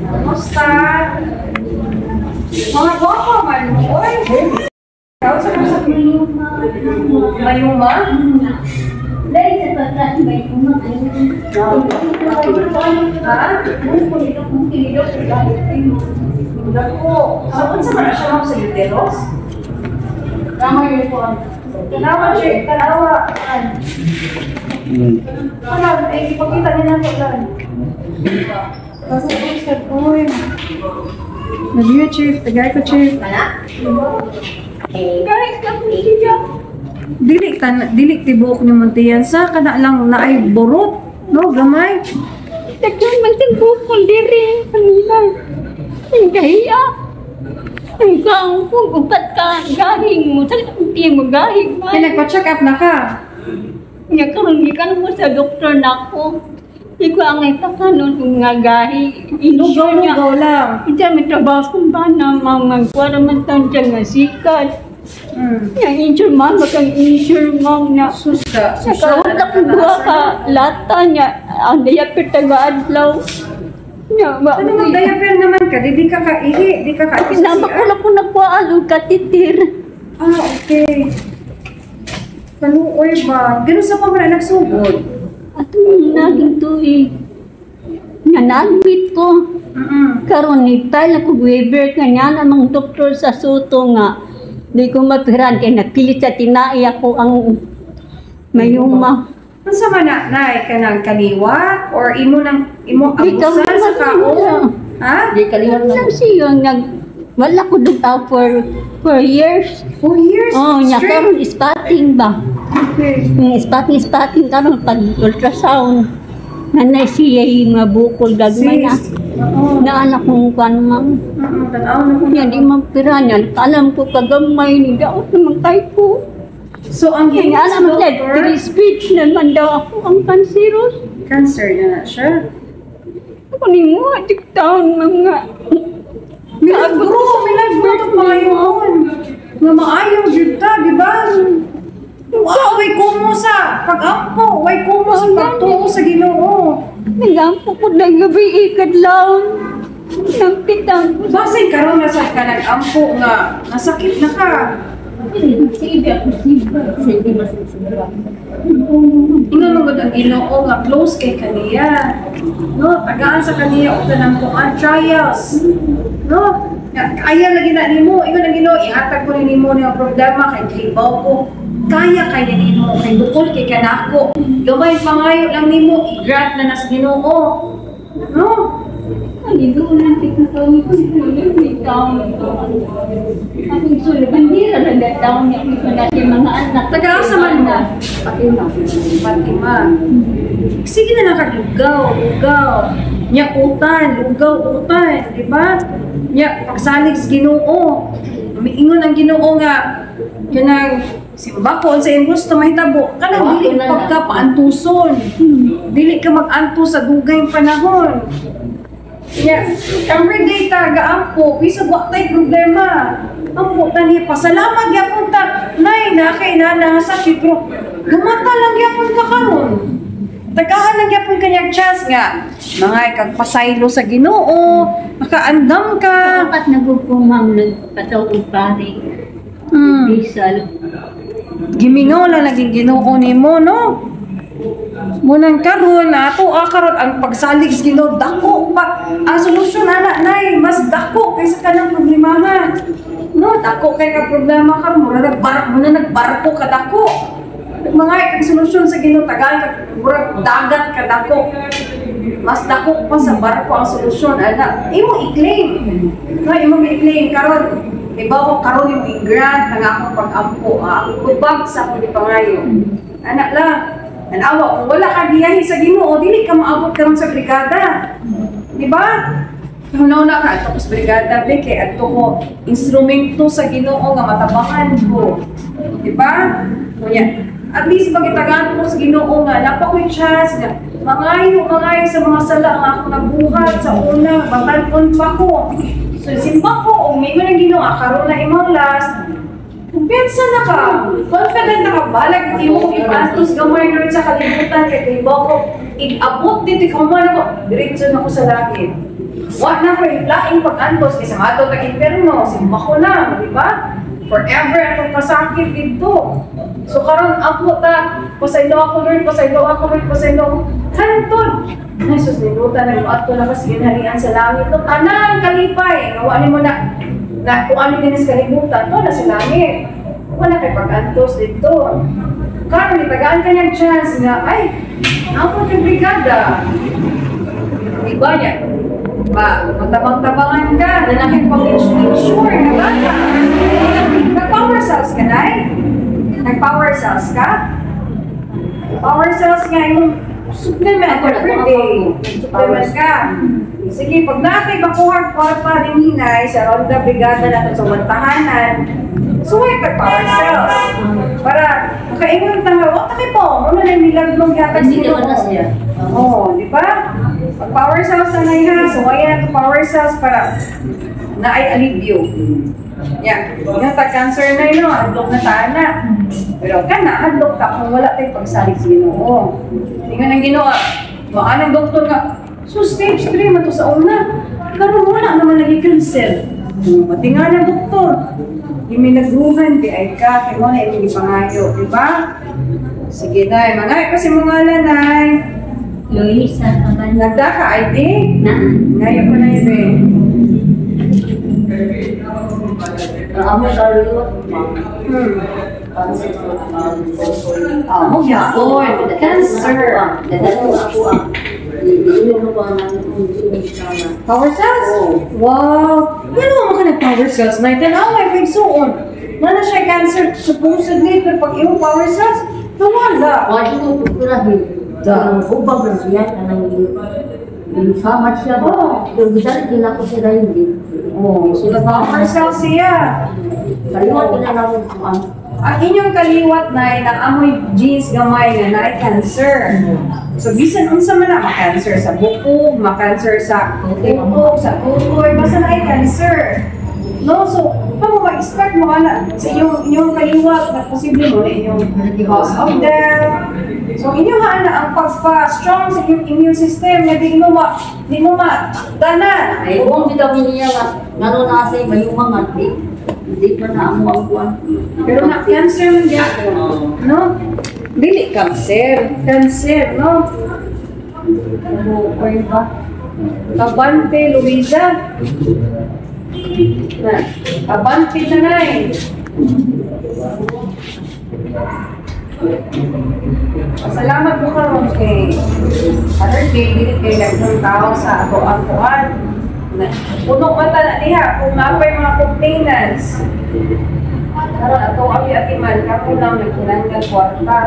Kumusta? Mga guwapo man mo, oy. Ikaw sa kung sa Mayuma? Dahil sa pagkas may Ha? Dako. Sa unsa man na siya, ma'am, sa uterus? Tanawa, Che. Tanawa. Wala, eh, ipakita niya nato lang. Uy. Love you, Chief. Tagay ko, Chief. Kahit na po siya. Dili tan dili tibuok ni Montian sa kana lang naay burot, no, gamay. Daghan man siyang bukol diri kanila. Ang gahiya. Ang kaong kung upat ka gahing mo. Sa ang mo gahing man. Kay nagpa-check up na ka? Nya karon gikan mo sa doktor nako. Di ko ang ipakanon kung nga gahi. Lugaw lugaw lang. Hindi may trabaho kung ba na mga kuha naman taon dyan nga sikat. Yang insure, ma'am, magkang insure, ma'am na. Sus ka. Nakaunta ko duha ka lata niya. Ang diaper taga adlaw. Nya, ba? Ano, mag-diaper naman ka, di ka kaihi, di ka ka Pinama ko na ko nakuhaan og katitir. Ah, okay. Kaluoy ba? Ganun sa pa man nagsugod. Atong naging tuig. Nga na-admit ko. Karon ni file ako waiver kanya namang doktor sa Soto nga di ko mapiran kay napilit sa tinai ako ang mayuma. Unsa man na, nay, kanang kaliwa or imo nang imo Di ka abusan sa kaon? Ha? Di kaliwat Lang siya nag wala ko duga for years. 4 years Oh, nya straight. karon spotting ba? Okay. Yung spotting spotting karon pag ultrasound. Nanay siya yung mga bukol gagmay na. Sis. Oo. Naanak kong kuan, ma'am. Tanaw na ko. Nya di man pira niya. Alam ko kagamay ni daot naman kay ko. So ang Kaya hingi sa alam mo, doktor, three speech naman daw ako ang cancerous. Cancer na na siya. Ako ni mo, adik taon mga. Milagro, milagro ito pangayon. Nga maayo jud ta, di ba? Wow, way kumo sa pag-ampo, way kumo sa pagtuo sa Ginoo. Nagampo ko na gabi ikadlaw. Nagpitang ko. Basin karon na sa ka nag-ampo nga nasakit na ka. Sige ako, sige. Sige, mas sige. Ingon man gud ang Ginoo nga close kay kaniya. No, tagaan sa kaniya og tanang kuan trials. No, nga kaya lagi na nimo, ingon ang Ginoo, ihatag ko ni nimo ang problema kay kahibaw ko. Kaya kay nimo kay bukol kay kanako. Gamay pangayo lang nimo, i-grant na nas Ginoo. No? Ay, doon lang kita ko ni taon ito. Akong sulod, bandira na taon niya ako sa dati mga anak. Taga-asa man mo? Fatima. Fatima. Sige na lang kag lugaw, lugaw. Nya utan, lugaw, utan, di ba? Nya pagsalig sa Ginoo. Miingon ang Ginoo nga kanang simba ko sa imong gusto mahitabo kanang dili pagka paantuson. Dili ka mag-antos sa dugay panahon. Nya every day ta gaampo bisag wa tay problema. Ampo ta niya pasalamat gyapon ta. Nay na kay na nga sakit pero gumata lang gyapon ka karon. Tagaan lang gyapon kanyang chance nga mga kag pasaylo sa Ginoo, makaandam ka. Dapat nagugpo, ma'am, nagpataw og pare. Bisal. Gimingaw lang laging Ginoo nimo, no? Munang karon ato karon ang pagsalig sa Ginoo dako pa. Ang solusyon ana, nay, mas dako kaysa kanang problema. No, dako kay ka problema karon, mura nagbar mo na nagbarko ka dako. Mga kag solusyon sa Ginoo tagaan ka murag dagat ka dako. Mas dako pa sa barko ang solusyon ana. Imo i-claim. No, imo i-claim karon. Iba ko karon imo i-grant ang akong pag-ampo, ang tubag sa akong gipangayo. Anak lang, tanawa kung wala ka giyahi sa Ginoo, dili ka maabot karon sa brigada. Di ba? Una-una ka adto ko sa brigada be kay adto ko instrumento sa Ginoo nga matabangan ko. Di ba? Kunya, at least pagitagaan ko sa Ginoo nga napa ko'y chance nga mangayo mangayo sa mga sala nga akong nabuhat sa una, batan-on pa ko. So simba ko og mingon ang Ginoo, ah, karon na imong last. Kumpiyansa na ka. Confident na ka. Balag imo ipaantos gamay, Lord, sa kalibutan. Kay kay ko, igabot dito ikaw man ako. Diretso na ko sa langit. Wa na ko laing pag-antos kaysa mato tag imperno, simba ko na, di ba? Forever akong kasakit dito. So karon ako ta, pasaylo ako Lord, pasaylo ako Lord, pasaylo ako. Hantod! Jesus, niluta na yung ato na kasi ginharian sa langit. No, tanang kalipay, nga wa nimo na na kung ano din sa kalibutan, to na sa langit. Wala kay pag-antos dito. Karon gitagaan ka niyang chance nga, ay, ako kay brigada. Di ba niya? Ba, matabang-tabangan ka, nanakit pag insure na bata. Nag-power cells ka, Nay? Nag-power cells ka? Power cells nga yung supplement every day. Supplement ka. Sige, pag natin makuha kwarta din hinay sa Ronda Brigada natin sa Wantahanan, suway pag power cells. Para makaingon ta nga, wa ta kay po, muna na nilaglong yatag Hindi naman na siya. Oo, di ba? Pag power cells na na ha, suwayan na to power cells para na ay alibyo. Yeah. Yung tag cancer na yun, no, hadlok na ta na. Pero ka na, hadlok ta kung wala tayong pagsalig sa Ginoo. Ingon ang Ginoo, maanang doktor nga, so stage 3 man to sa una. Karon wala naman lagi cancer. Matinga na doktor. Iminagruhan di ay ka, kay mo na imong gipangayo, di ba? Sige nay, mga kasi mga lanay. Luisa, pangalan. Nagda ka ID? Na. Ngayon ko na yun eh. Ang amo kaliwat, ma'am. Cancer ko ang Oh, yapon. Cancer. Dadalo ako ang iinom ko ang Power cells? Wow! Ano mo ka nag-power cells? Na tanaw, ay may suon. Nana siya cancer supposedly, pero pag iyong power cells, nawala. Wala ko pagkurahin. Ang hubag na siya, kanang samat siya. Oo. Pero bisan din ako siya dahil hindi. Oh, so power cells siya. Kaliwat na lang ang Ang inyong kaliwat na ay naamoy genes gamay nga na cancer. So bisan unsa man na ma-cancer sa bukog, ma-cancer sa tukok, sa tutoy, basta na ay cancer. No, so kung ma-expect mo ana sa inyong kaliwat na posible mo na inyong cause of death. So inyong ana ang pagpa-strong sa inyong immune system nga di mo ma tanan. Ay, kung bitaw niya nga, ngano na sa mayumang nga, di, di pa na amo ang kuwan. Pero na cancer man gyapon. No? Dili cancer, cancer, no? Okay ba? Kabante, Luisa. Na, kabante na nay. Pasalamat mo karon kay other day, dili kay daghang tao sa ato ang kuan. Puno pa ta na diha kung napay mga complainants. Karon ato ang atiman karon lang nagkinahanglan kwarta.